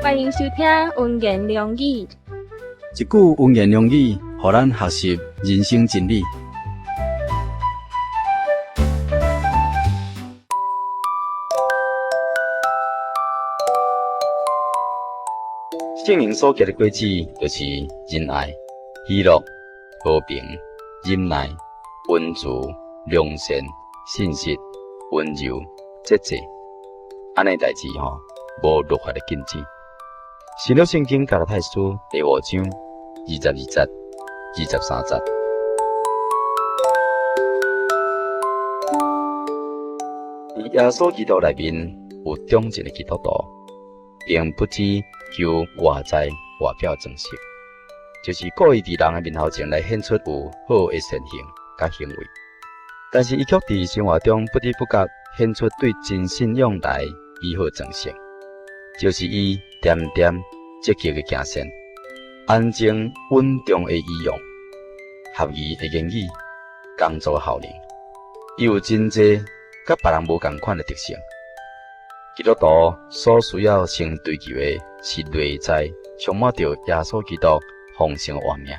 歡迎收聽溫言良語。一句溫言良語，予咱學習人生真理。聖靈所結的果子，就是仁愛、喜樂、和平、忍耐、溫慈、良善、信實、溫柔、節制。按呢代誌吼，無律法的禁止。新約聖經加拉太書第五章22節、23節。佇耶穌基督內面有長進的基督徒，並不只求外在外表裝飾，就是故意佇人的面頭前來顯出有好的善行佮行為。但是伊卻佇生活中不知不覺顯出對真信仰來美好裝飾，就是伊恬恬積極的行善，安靜穩重的儀容，合宜的言語，工作效能，伊有真濟佮別人無仝款的特性。基督徒所需要先追求的是內在充滿著耶穌基督豐盛的活命，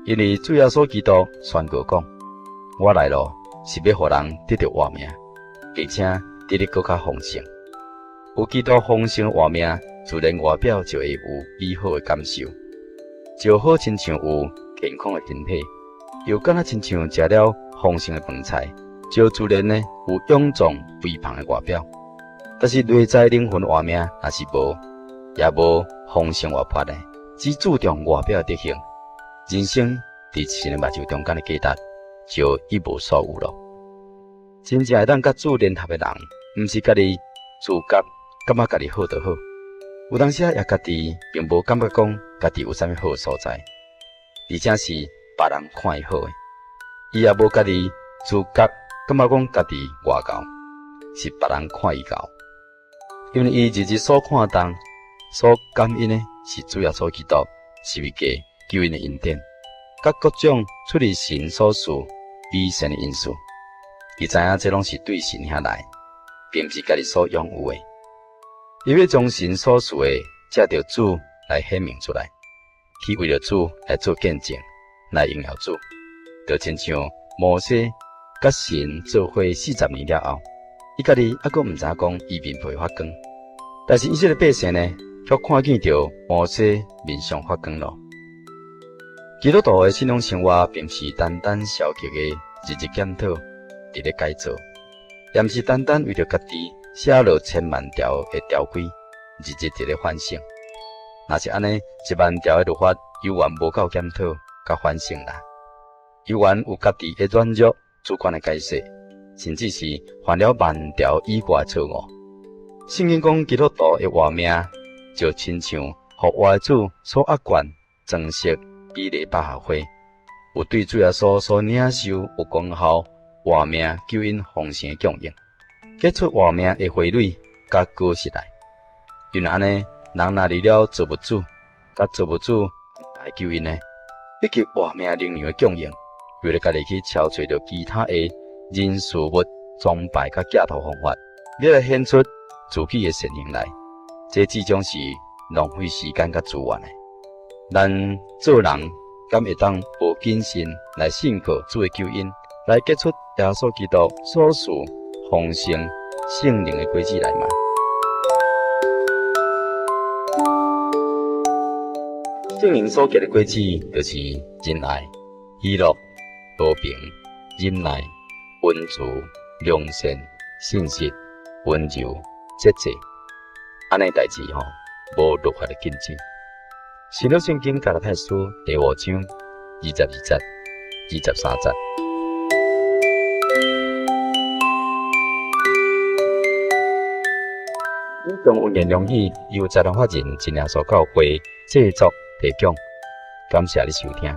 因為主耶穌基督宣告講：我來咯，是欲予人得著活命，並且得得閣較豐盛。有基督豐盛的活命，自然外表就會有美好的感受，就好親像有健康的身體，又敢若親像食了豐盛的飯菜，就自然呢有臃腫肥胖的外表。但是內在靈魂活命若是無，也無豐盛活潑的，只注重外表的德行，人生佇神的目睭中間的價值就一無所有咯。真正會當佮主聯合的人，毋是家己自覺感覺家己好就好，有當時也家己並無感覺講家己有啥物好所在，而且是別人看伊好的，伊也無家己自覺感覺講家己偌𠢕，是別人看伊𠢕。因為伊日日所看重、所感恩的是主耶穌基督十字架救恩的恩典，佮各種出自神所賜美善的恩賜。伊知影這攏是對神遐來，並毋是家己所擁有的。伊欲將神所賜的藉著主來顯明出來，去為著主來做見證，來榮耀主。就親像摩西佮神做伙40年了後，伊家己猶閣毋知影講伊面皮會發光，但是以色列百姓呢，卻看見著摩西面上發光咯。基督徒的信仰生活，並毋是單單消極的日日檢討、佇咧改造，也毋是單單為著家己寫落千萬條的條規，日日佇咧反省。若是按呢，1萬條的律法猶原無夠檢討佮反省啦，猶原有家己的軟弱、主觀的解釋。甚至是犯了萬條以外錯誤。聖經講基督徒的活命，就親像復活的主所壓灌裝飾美麗百合花，有對主耶穌所領受有功效活命救恩豐盛的供應，結出活命的花蕊佮果實來。因為按呢，人若離了造物主，佮造物主來救恩呢，以及活命靈糧的供應，為了家己去敲揣著其他的人事物崇拜佮寄託方法，欲來顯出自己的善行來，這至少是浪費時間佮資源的。咱做人敢會當無謹慎來信靠主的救恩，來結出耶穌基督所賜豐盛聖靈的果子來嗎？聖靈所結的果子，就是仁愛、喜樂、和平、忍耐、溫慈、良善、信實、溫柔、節制。按呢代誌吼，無律法的禁止。新約聖經加拉太書第五章22節、23節。以上溫言良語由財團法人真耶穌教會製作提供，感謝你收聽。